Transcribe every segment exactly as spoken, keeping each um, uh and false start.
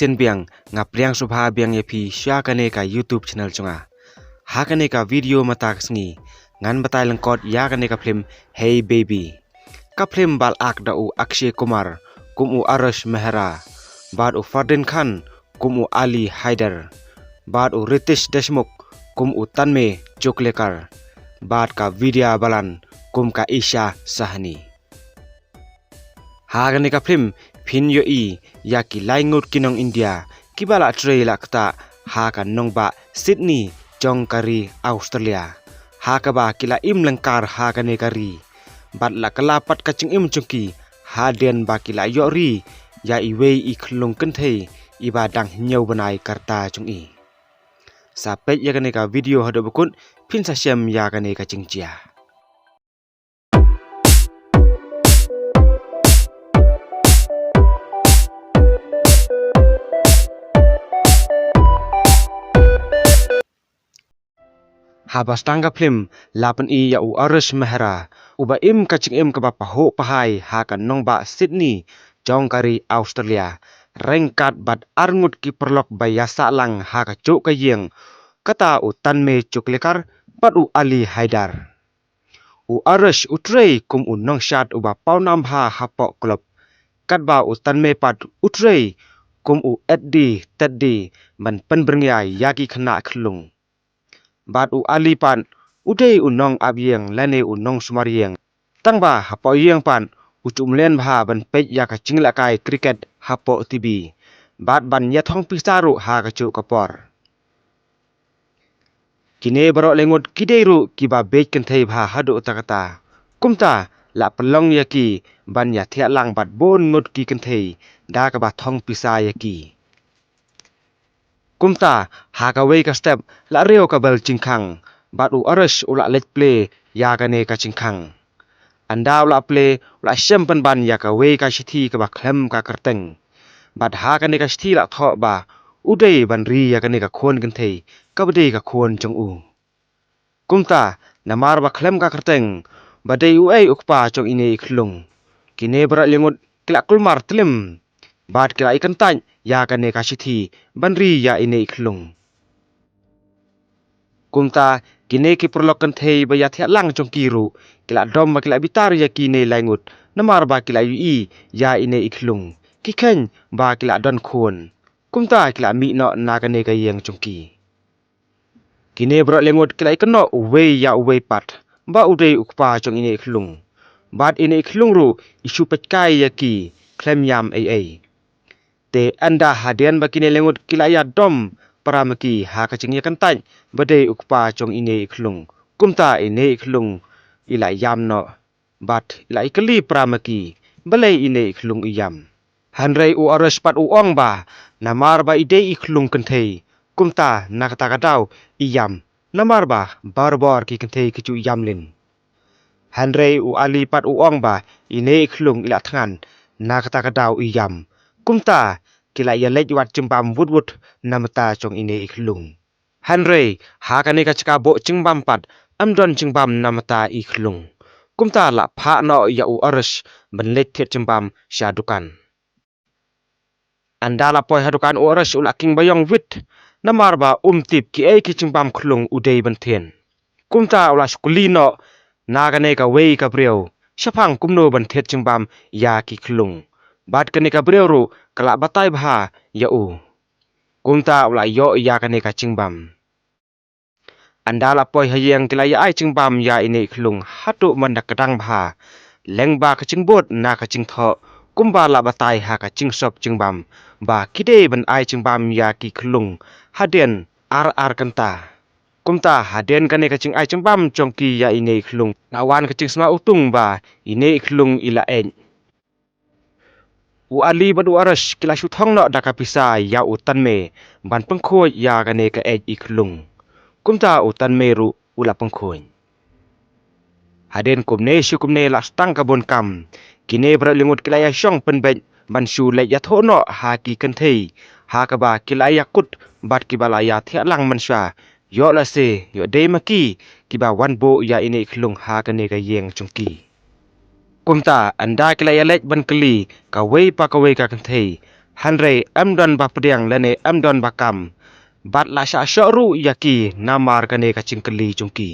shisien biang, nga pdiang sngewbha biang ïa phi sha kane ka YouTube channel jong nga. Ha kane ka video mynta ka sngi, ngan batai lyngkot ïa kane ka film Hey Baby. Ka film ba la act da u Akshay Kumar kum u Adarsh Mehra, bad u Fardeen Khan kum u Ali Haider, bad u Ritesh Deshmukh kum u Tanmay Churlikar, bad ka Vidya Balan kum ka Isha Sahni. Ha kane ka film phin ïohi ïa ki lai ngut ki nong India kiba la trei la ktah ha ka nongbah Sydney jong ka ri Australia, ha kaba ki la im lyngkar ha kane ka ri. Bad la kylla pat ka jingim jong ki hadien ba ki la ïoh ri ïa iwei i khyllung kynthei iba dang hynñiew bnai ka rta jong i. Sa peit ïa kane ka video haduh ba kut phin sa shem ïa kane ka jingjia. Haba sdang ka film la pyni ïa u Adarsh Mehra, uba im ka jingim kaba pahuh pahai ha ka nongbah Sydney jong ka ri Australia, ryngkat bad ar ngut ki paralok ba ïasah lang ha kajuh ka ïing, kata u Tanmay Churlikar bad u Ali Haider. U Adarsh u trei kum u nongshad uba pawnam bha hapoh club, katba u Tanmay pat u trei kum u eddi teddi ban pynbyrngia ïa ki khynnah khyllung. Bad u Ali pat u dei u nongap ïing lane u nongsumar ïing, tangba hapoh ïing pat u ju mlien bha ban peit ïa ka jinglehkai cricket hapoh TV, bad ban ïathong pisa ruh ha kajuh ka por. Kine baroh lai ngut ki dei ruh kiba bieit kynthei bha haduh katta katta. Kumta la pynlong ïa ki ban ïathiah lang bad bun ngut ki kynthei da kaba thong pisa ïa ki. Kumta ha kawei ka step la riew ka bel jingkhang, bad u Adarsh u la leit plie ïa kane ka jingkhang. Ynda u la plie u la shem pynban ïa kawei ka shithi kaba khlem ka kyrteng. Bad ha kane ka shithi la thoh ba u dei ban ri ïa kane ka khun kynthei kaba dei ka khun jong u. Kumta namar ba khlem ka kyrteng ba dei uei u kpa jong ine i khyllung, kine baroh lai ngut ki la kulmar tlim bad ki la ïakyntait ïa kane ka shithi ban ri ïa ine i khyllung. Kumta kine ki paralok kynthei ba ïathiah lang jong ki ruh ki la dom ba ki la bitar ïa kine lai ngut namar ba ki la ïohi ïa ine i khyllung. Ki kheiñ ba ki la don khun. Kumta ki la mih noh na kane ka ïing jong ki. Kine baroh lai ngut ki la ïakynnoh uwei ïa uwei pat ba u dei u kpa jong ine i khyllung. Bad ine i khyllung ruh i shu peit kai ïa ki khlem ïam ei ei. Te ynda hadien ba kine lai ngut ki la ïadom para ma ki ha ka jingïakyntait ba dei u kpa jong ine i khyllung, kumta ine i khyllung i la ïam noh. Bad i la ïakylli para ma ki balei ine i khyllung i ïam. Hynrei u Adarsh pat u ong ba namar ba i dei i khyllung kynthei, kumta na kata ka daw i ïam, namar ba barabor ki kynthei ki ju ïam lin. Hynrei u Ali pat u ong ba ine i khyllung i la thngan, na kata ka daw i ïam. Kumta ki la ïaleit wad jingbam wut wut na bynta jong ine i khyllung. Hynrei ha kane ka jaka buh jingbam pat ym don jingbam na bynta i khyllung. Kumta la phah noh ïa u Adarsh ban leit thied jingbam sha dukan. Ynda la poi ha dukan u Adarsh u la king ba ïong wit, namar ba um tip kiei ki jingbam khyllung u dei ban thied. Kumta u la shu kylli noh na kane kawei ka briew shaphang kumno ban thied jingbam ïa ki khyllung. Bad kane ka briew ruh ka la batai bha ïa u. Kumta u la ïoh ïa kane ka jingbam. Ynda la poi ha ïing ki la ïa ai jingbam ïa ine i khyllung haduh mynda ka dang bha. Lyngba ka jingbud na ka jingthoh, kumba la batai ha ka jingsop jingbam ba ki dei ban ai jingbam ïa ki khyllung hadien ar ar kynta. Kumta hadien kane ka jingai jingbam jong ki ïa ine i khyllung, la wan ka jingsma utung ba ine i khyllung i la eit. U Ali bad u Aresh ki la shu thong noh da ka pisa ïa u Tanme ban pynkhuid ïa kane ka eit i Khlung. Kumta u Tanme ruh u la pynkhuid. Hadien kumne shi kumne la sdang ka bun kam. Kine baroh lyngngut ki la ïa shong pynbeit ban shu leit ïathuh noh ha ki kynthei ha kaba ki la ïa kut bad kiba la ïa thiah lang mynshuwa. Ïoh lehse ïoh dei ma ki kiba wan buh ïa ine i Khlung ha kane ka ïing jong ki. Kumta ynda ki la ïa leit ban kylli kawei pa kawei ka kynthei, hynrei ym don ba pdiang lane ym don ba kam. Bad la shah shoh ruh ïa ki namar kane ka jingkylli jong ki.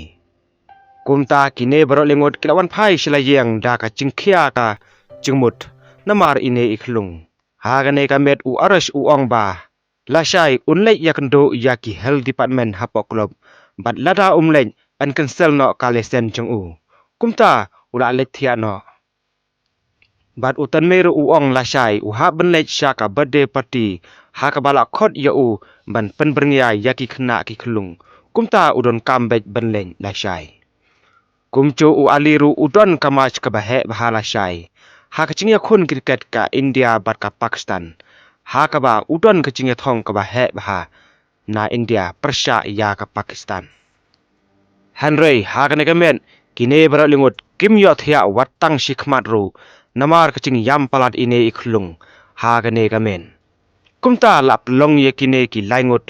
Kumta kine baroh lyngngut ki la wan phai sha la ïing da ka jingkhia ka jingmut namar ine i Khlung. Ha kane ka miet u Aresh u ong ba lashai un leit ïakynduh ïa ki health department hapoh club bad lada um leit yn cancel noh ka license jong u. Kumta u la leit thiah noh. Bad u Tanme ruh u ong lashai u hap ban leit sha ka birthday party ha kaba la khot ïa u ban pynbyrngia ïa ki khynnah ki Khlung. Kumta u donkam beit ban leit lashai. Kumjuh u Ali ruh u don ka match kaba heh bha lashai ha ka jingïakhun cricket ka India bad ka Pakistan, ha kaba u don ka jingïathong kaba heh bha na India pyrshah ïa ka Pakistan. Hynrei ha kane ka miet kine baroh lyngngut kim ïoh thiah wat tang shi khmat ruh namar ka jingïam palat ine i Khlung ha kane ka miet. Kumta la pynlong ïa kine ki lai ngut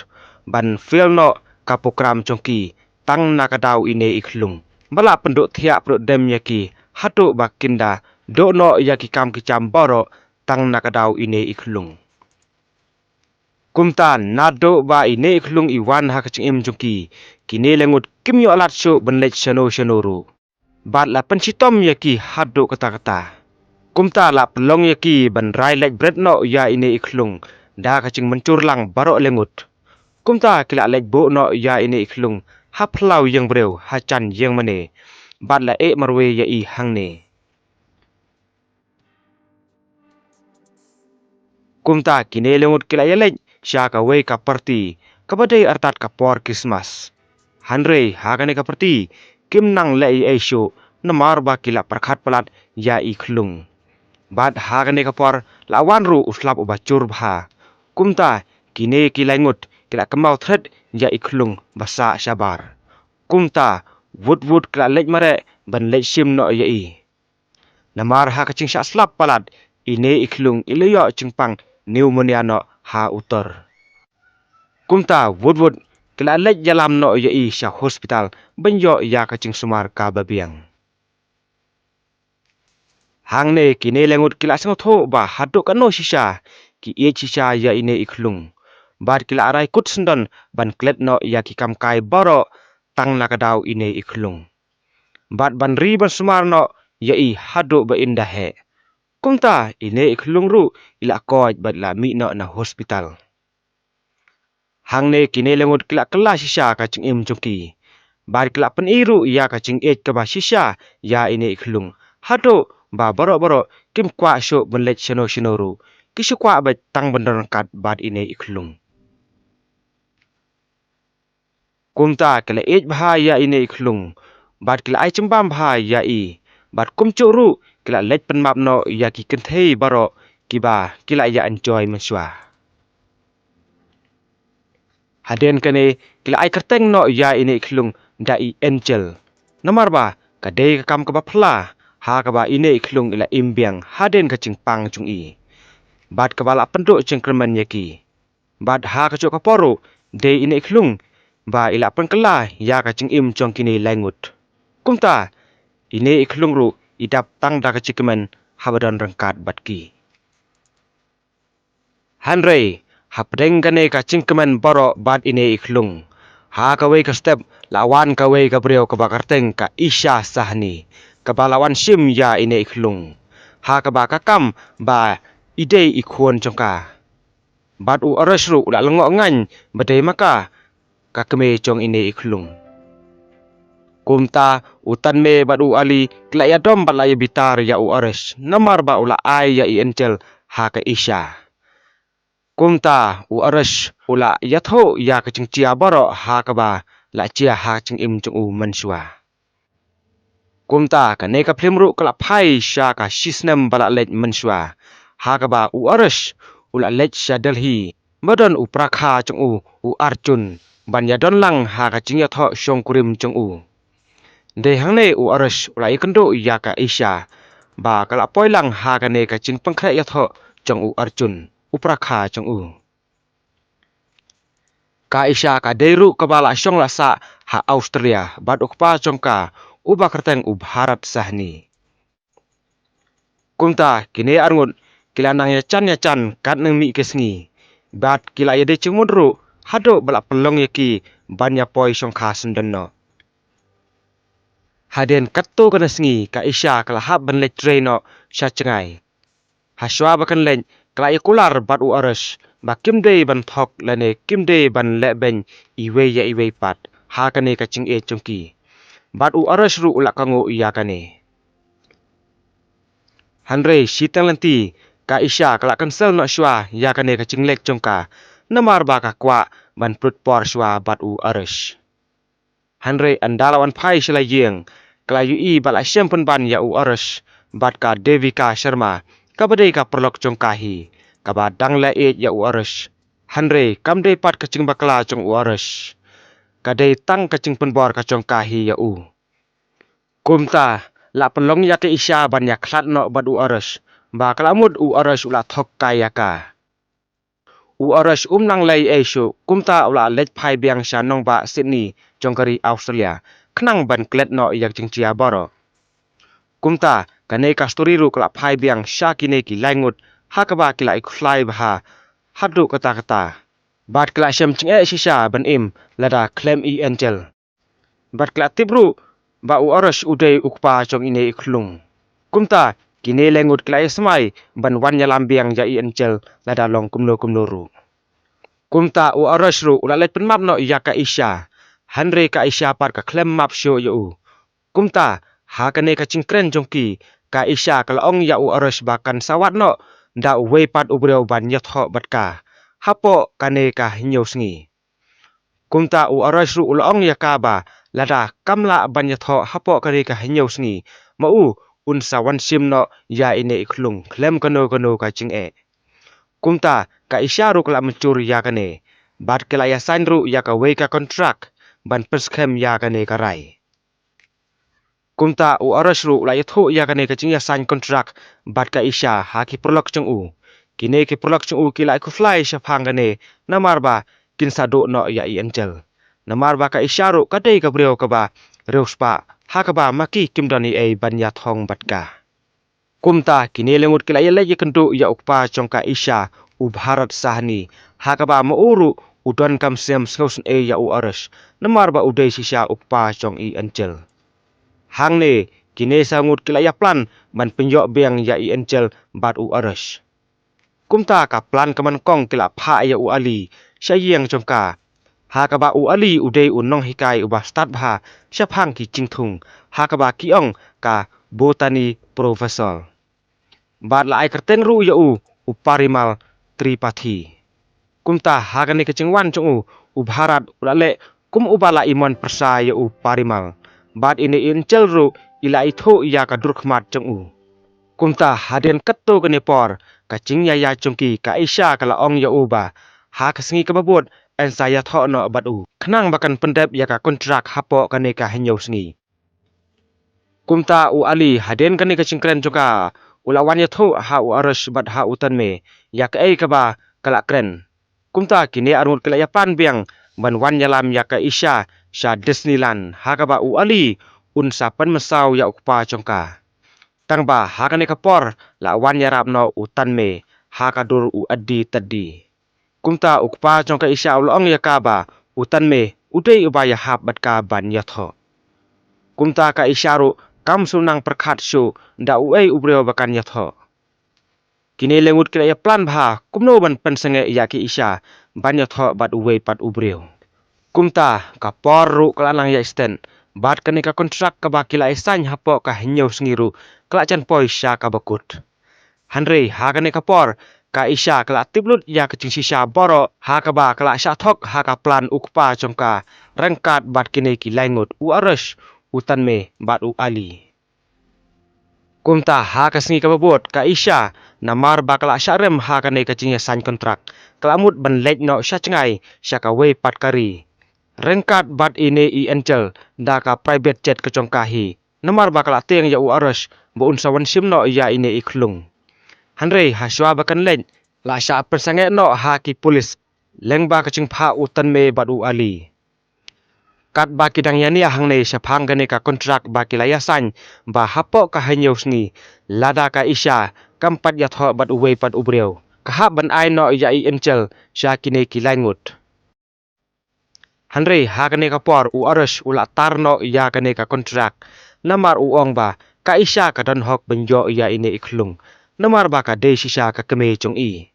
ban fail noh ka program jong ki tang na ka daw ine i Khlung. Ba la pynduh thiah pynduh dem ïa ki haduh ba kin da duh noh ïa ki kam ki jam baroh tang na ka daw ine i Khlung. Kumta naduh ba ine i Khlung i wan ha ka jingim jong ki, kine lai ngut kim ïoh lad shuh ban leit shano shano ruh. Bad la pynshitom ïa ki haduh katta katta. Kumta la pynlong ïa ki ban rai leit bret noh ïa ine i Khlung da ka jingmynjur lang baroh lyngngut. Kumta ki la leit buh noh ïa ine i Khlung ha phyllaw ïing briew ha jan ïing mane. Bad la ïeh marwei ïa i hangne. Kumta kine lai ngut ki la ïa leit sha kawei ka party kaba dei artat ka por Christmas. Hynrei ha kane ka party kim nang leh ei ei shuh namar ba ki la pyrkhat palat ïa i Khlung. Bad ha kane ka por la wan ruh u slap uba jur bha. Kumta kine ki lai ngut ki la kynmaw thret ïa i Khlung ba sah shabar. Kumta wut wut ki la leit mareh ban leit shim noh ïa i. Namar ha ka jingshah slap palat ine i Khlung i la ïoh jingpang pneumonia noh ha utor. Kumta wut wut ki la leit ïalam noh ïa i sha hospital ban ïoh ïa ka jingsumar kaba biang. Hangne kine lai ngut ki la sngewthuh ba haduh kano shisha ki ïeit shisha ïa ine i Khlung. Bad ki la rai kut syndon ban klet noh ïa ki kam kai baroh tang na ka daw ine i Khlung. Bad ban ri ban sumar noh ïa i haduh ba in da heh. Kumta ine i Khlung ruh i la koit bad la mih noh na hospital. Hangne kine lai ngut ki la kylla shisha ka jingim jong ki. Bad ki la pyni ruh ïa ka jingïeit kaba shisha ïa ine i Khlung. Haduh ba baroh baroh kim kwah shuh ban leit shano shano ruh. Ki shu kwah beit tang ban don ryngkat bad ine i Khlung. Kumta ki la ïeit bha ïa ine i Khlung bad ki la ai jingbam bha ïa i. Bad kumjuh ruh ki la leit pynmap noh ïa ki kynthei baroh kiba ki la ïa enjoy mynshuwa. Hadien kane ki la ai kyrteng noh ïa ine i Khlung da i Angel. Namar ba ka dei ka kam kaba phylla ha kaba ine i Khlung i la im biang hadien ka jingpang jong i. Bad kaba la pynduh jingkyrmen ïa ki. Bad ha kajuh ka por ruh dei ine i Khlung ba i la pynkylla ïa ka jingim jong kine lai ngut. Kumta ine i Khlung ruh i dap tang da ka jingkmen haba don ryngkat bad ki. Hynrei hapdeng kane ka jingkmen baroh bad ine i Khlung, ha kawei ka step la wan kawei ka briew kaba kyrteng ka Isha Sahni, kaba la wan shim ïa ine i Khlung. Ha kaba ka kam ba i dei i khun jong ka. Bad u Aresh ruh u la lyngngoh ngaiñ ba dei ma ka ka kmie jong ine i Khlung. Kumta u Tanme bad u Ali ki la ïadom bad la ïabitar ïa u Aresh namar ba u la ai ïa i Angel ha ka Isha. Kumta u Aresh u la ïathuh ïa ka jingjia baroh ha kaba la jia ha ka jingim jong u mynshuwa. Kumta kane ka phlim ruh ka la phai sha ka shisnem ba la leit mynshuwa. Ha kaba u Arush u la leit sha Delhi, ba don u prakha jong u, u Arjun, ban ïadon lang ha ka jingïathoh shongkurim jong u. Dei hangne u Arush u la ïakynduh ïa ka Isha, ba ka la poi lang ha kane ka jingpynkhreh ïathoh jong u Arjun, u prakha jong u. Ka Isha ka dei ruh kaba la shong la sah ha Australia bad u kpa jong ka, uba kyrteng u Bharat Sahni. Kumta kine arngut ki la nang ïajan ïajan katne mih ki sngi, bad ki la ïadei jingmut ruh haduh ba la pynlong ïa ki ban ïa poi shongkha syndon noh. Hadien katto katne sngi ka Isha ka la hap ban leit trei noh sha jngai. Hashwa ba kan leit ka la ïa kular bad u Arush ba kim dei ban thok lane kim dei ban leh beiñ iwei ïa iwei pat ha kane ka jingïeit jong ki. Bad u Arush ruh u la kohnguh ïa kane. Hynrei shiteng lynti ka Isha ka la cancel noh shwa ïa kane ka jingleit jong ka, namar ba ka kwah ban pynlut por shwa bad u Arush. Hynrei ynda la wan phai sha la ïing, ka la ïohi ba la shem pynban ïa u Arush bad ka Devika Sharma, kaba dei ka paralok jong ka hi, kaba dang leh ïeit ïa u Arush. Hynrei kam dei pat ka jingbakla jong u Arush, ka dei tang ka jingpynbor ka jong ka hi ïa u. Kumta la pynlong ïa ka Isha ban ïakhlad noh bad u Arush, ba ka la mut u Arush u la thok kai ïa ka. U Arush um nang leh ei shuh, kumta u la leit phai biang sha nongbah Sydney jong ka ri Australia, khnang ban klet noh ïa ka jingjia baroh. Kumta kane ka story ruh ka la phai biang sha kine ki lai ngut, ha kaba ki la ïakhlad bha haduh katta katta. Bad ki la shem jingeh shisha ban im lada khlem i Angel. Bad ki la tip ruh ba u Arush u dei u kpa jong ine i khyllung. Kumta kine lai ngut ki la ïa smai ban wan ïalam biang ïa i Angel lada long kumno kumno ruh. Kumta u Arush ruh u la leit pynmap noh ïa ka Isha. Hynrei ka Isha pat ka khlem map shuh ïa u. Kumta ha kane ka jingkren jong ki, ka Isha ka la ong ïa u Arush ba kan sa wad noh da uwei pat u briew ban ïathoh bad ka hapoh kane ka hynñiew sngi. Kumta u Arush ruh u la ong ïa ka ba lada kam lah ban ïathoh hapoh kane ka hynñiew sngi, ma u un sa wan shim noh ïa ine i khyllung khlem kano kano ka jingeh. Kumta ka Isha ruh ka la mynjur ïa kane, bad ka la ïa sign ruh ïa kawei ka kontrak ban pynskhem ïa kane ka rai. Kumta u Arush ruh u la ïathuh ïa kane ka jingïasign kontrak bad ka Isha ha ki paralok jong u. Kine ki paralok jong u ki la ïakhuslai shaphang kane, namar ba kin sa duh noh ïa i Angel. Namar ba ka Isha ruh ka dei ka briew kaba riewspah, ha kaba ma ki kim don ei ei ban ïathong bad ka. Kumta kine lai ngut ki la ïaleit ïakynduh ïa u kpa jong ka Isha, u Bharat Sahni, ha kaba ma u ruh u donkam sngewsynei ïa u Arush, namar ba u dei shisha u kpa jong i Angel. Hangne kine saw ngut ki la ïaplan ban pynïoh biang ïa i Angel bad u Arush. Kumta ka plan ka man kong ki la phah ïa u Ali sha ïing jong ka, ha kaba u Ali u dei u nonghikai uba stad bha shaphang ki jingthung, ha kaba ki ong ka botany professor. Bad la ai kyrteng ruh ïa u, u Parimal Tripathi. Kumta ha kane ka jingwan jong u, u Bharat u la leh kum uba la imon pyrsa ïa u Parimal. Bad ine i Angel ruh i la ithuh ïa ka dur khmat jong u. Kumta hadien katto katne por, ka jingïaïa jong ki, ka Isha ka la ong ïa u ba ha ka sngi kaba bud yn sa ïathoh noh bad u, khnang ba kan pyndep ïa ka kontrak hapoh kane ka hynñiew sngi. Kumta u Ali hadien kane ka jingkren jong ka, u la wan ïathuh ha u Arush bad ha u Tanmay ïa kaei kaba ka la kren. Kumta kine arngut ki la ïaplan biang ban wan ïalam ïa ka Isha sha Disneyland, ha kaba u Ali un sa pynmynsaw ïa u kpa jong ka. Tangba ha kane ka por la wan ïarap noh u Tanmay ha ka dur u addi taddi. Kumta u kpa jong ka Isha u la ong ïa ka ba u Tanmay u dei uba ïahap bad ka ban ïathoh. Kumta ka Isha ruh kam shu nang pyrkhat shuh da uei u briew ba kan ïathoh. Kine lai ngut ki la ïaplan bha kumno ban pynsangeh ïa ka Isha ban ïathoh bad uwei pat u briew. Kumta ka por ruh ka la nang ïaid stet, bad kane ka kontrak kaba ki la ïasign hapoh ka hynñiew sngi ruh ka la jan poi sha kaba kut. Hynrei ha kane ka por ka Isha ka la tip lut ïa ka jingshisha baroh, ha kaba ka la shah thok ha ka plan u kpa jong ka ryngkat bad kine ki lai ngut, u Arush, u Tanmay bad u Ali. Kumta ha ka sngi kaba bud ka Isha, namar ba ka la shah rem ha kane ka jingïasain kontrak, ka la mut ban leit noh sha jngai sha kawei pat ka ri. Ryngkat bad ine i Angel da ka private jet ka jong ka hi. Namar ba ka la tieng ïa u Arush ba un sa wan shim noh ïa ine i khlung. Hynrei hashwa ba kan leit, la shah pynsangeh noh ha ki pulit lyngba ka jingphah u Tanmay bad u Ali. Katba ki dang ïania hangne shaphang kane ka kontrak ba ki la ïasain, ba hapoh ka hynñiew sngi, lada ka Isha kam pat ïathoh bad uwei pat u briew, ka hap ban ai noh ïa i Angel sha kine ki lai ngut. Hynrei ha kane ka por u Arush u la tar noh ïa kane ka kontrak, namar u ong ba ka Isha ka don hok ban ïoh ïa ine i khlung, namar ba ka dei shisha ka kmie jong i.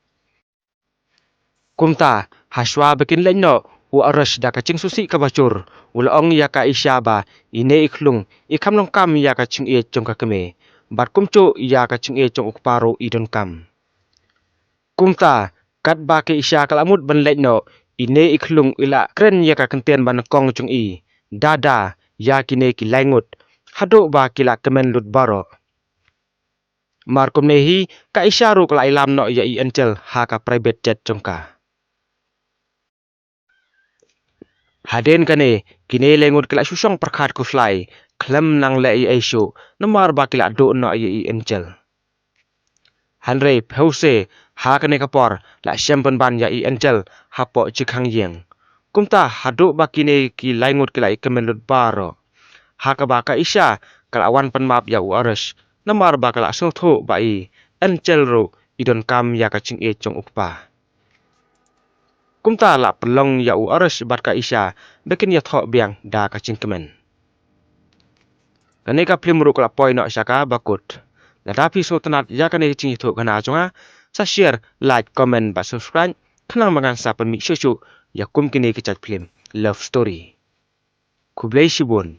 Kumta hashwa ba kin leit noh, u Arush da ka jingsngewsih kaba jur u la ong ïa ka Isha ba ine i khlung i kham long kam ïa ka jingïeit jong ka kmie, bad kumjuh ïa ka jingïeit jong u kpa ruh i donkam. Kumta katba ka Isha ka la mut ban leit noh, ine i khlung i la kren ïa ka kyntien ba nyngkong jong i, Dada, ïa kine ki lai ngut, haduh ba ki la kmen lut baroh. Mar kumne hi, ka Isha ruh ka la ïalam noh ïa i Angel ha ka private jet jong ka. Hadien kane, kine lai ngut ki la shu shong pyrkhat khuslai, khlem nang leh ei ei shuh, namar ba ki la duh noh ïa i Angel. Hynrei phewse ha kane ka por, la shem pynban ïa i Angel hapoh jingkhang ïing. Kumta haduh ba kine ki lai ngut ki la ïakmen lut baroh, ha kaba ka Isha ka la wan pynmap ïa u Arush, namar ba ka la sngewthuh ba i Angel ruh i donkam ïa ka jingïeit jong u kpa. Kumta la pynlong ïa u Arush bad ka Isha ba kin ïathoh biang da ka jingkmen. Kane ka phlim ruh ka la poi noh sha kaba kut. Lada phi sngewtynnat ïa kane ka jingïathuhkhana jong nga, sa share, like, comment bad subscribe, khnang ba ngan sa pynmih shuh shuh ïa kum kine ki jait phlim love story. Khublei shibun.